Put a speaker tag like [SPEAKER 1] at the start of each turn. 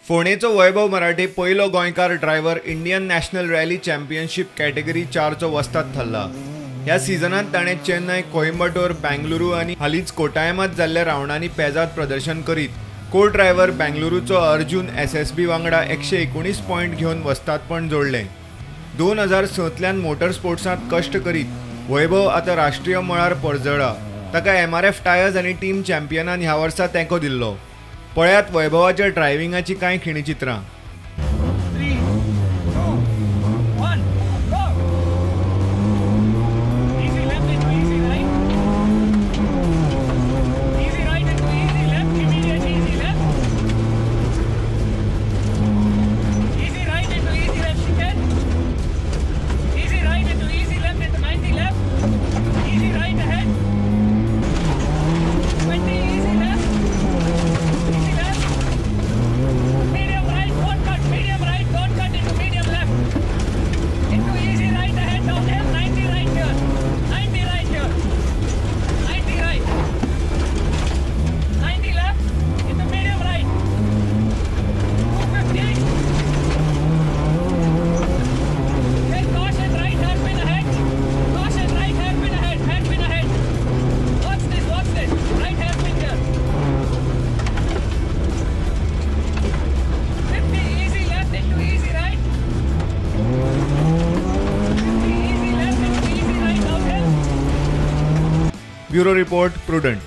[SPEAKER 1] फोंडेचो वैभव मराठे पयलो गोंयकार driver Indian national rally championship category 4चो वस्ताद थारला. ह्या सिजनांत ताणें चेन्नय, कोइंबटोर, बेंगलुरू आनी हालींच कोटायमांत जाल्ल्या रावंडांनी पेजाद प्रदर्शन करीत को ड्रायव्हर बेंगलुरूचो अर्जुन SSB वांगडा 119 पॉयंट घेवन वस्तादपण जोडलें. 2006तल्यान मोटर स्पोर्ट्सांत कश्ट करीत वैभव आतां राष्ट्रीय मळार परजळ्ळा. ताका MRF tyres आनी टीम चॅम्पियनान ह्या वर्सा तेंको दिल्लो. पळयात वैभवाच्या ड्रायव्हिंगाची कांय खिणचित्रां.
[SPEAKER 2] 3, 2, 1, go! Easy left into easy right. Easy right into easy left, immediate easy left. Easy right into easy left chicane. Easy right into easy left into 90 left. Easy right ahead. 20 easy left. Easy left. Medium right, don't cut. Medium right, don't cut into medium left. Into easy right ahead, downhill, 90 right here. 90 right here. 90 right. 90 left. Into medium right. 250. Then caution right hairpin ahead. Caution right hairpin ahead. Hairpin ahead. Watch this, watch this. Right hairpin here. 50 easy left into easy right. 50 easy left into easy right downhill.
[SPEAKER 1] Bureau report, Prudent.